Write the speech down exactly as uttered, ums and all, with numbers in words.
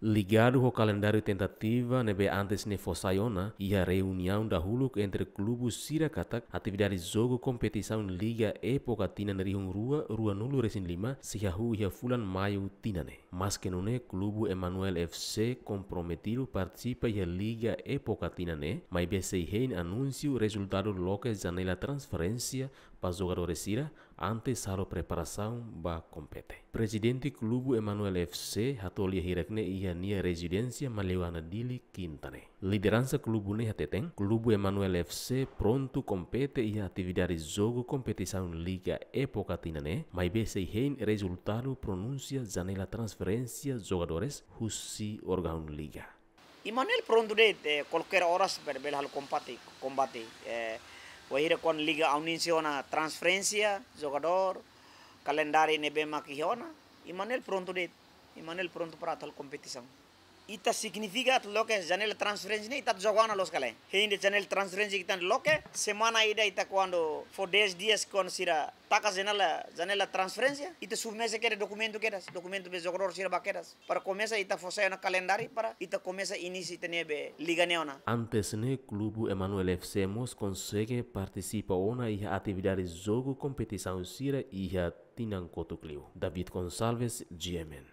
Ligadu ho kalendáriu tentativa ne'ebé antes ne'e fó sai ona, iha reuniaun dahuluk entre klubu sira katak atividade jogu kompetisaun Liga époka tinan rihun rua ruanulu resin lima sei hahú iha fulan Maiu tinan ne'e. Maske nune'e klubu Emanuel F C komprometidu partisipa iha Liga époka tinan ne'e, maibé sei hein anúnsiu rezultadu loke janela transferénsia ba jogadór sira antes halo preparasaun ba kompete. Prezidente klubu Emanuel F C hato'o lia hirak ne'e iha nia rezidénsia Maliuana Dili, kinta ne'e. Lideransa klubu ne'e hateten, klubu Emanuel F C prontu kompete iha atividade jogu kompetisaun Liga époka tinan ne'e, maibé sei hein rezultadu pronúnsia janela transferénsia jogadores husi órgaun Liga. Emanuel prontu de'it, eh, kualkér oras bele, bele halo kombate, kombate. Eh, wainhira kuandu Liga anúnsia ona transferénsia jogadór, kalendáriu ne'ebé mak iha ona, Emanuel prontu de'it. Emanuel prontu para atu halo kompetisaun. Ita signifika atu loke janela transferénsia ne'e ita atu joga ona loos ka lae. Hein de'it janela transferénsia ita loke, semana ida ita kuandu fó dez dias kuandu sira taka janela, janela transferénsia, ita submete kedas dokumentu kedas, dokumentu be jogadór sira ba kedas. Para komesa ita fó sai ona kalendáriu, para ita komesa inisia ita-nia be Liga ne'e ona. Antes ne'e klubu Emanuel F C mós konsege partisipa ona iha atividade jogu kompetisaun sira iha tinan kotuk liu. David Gonçalves, G M N.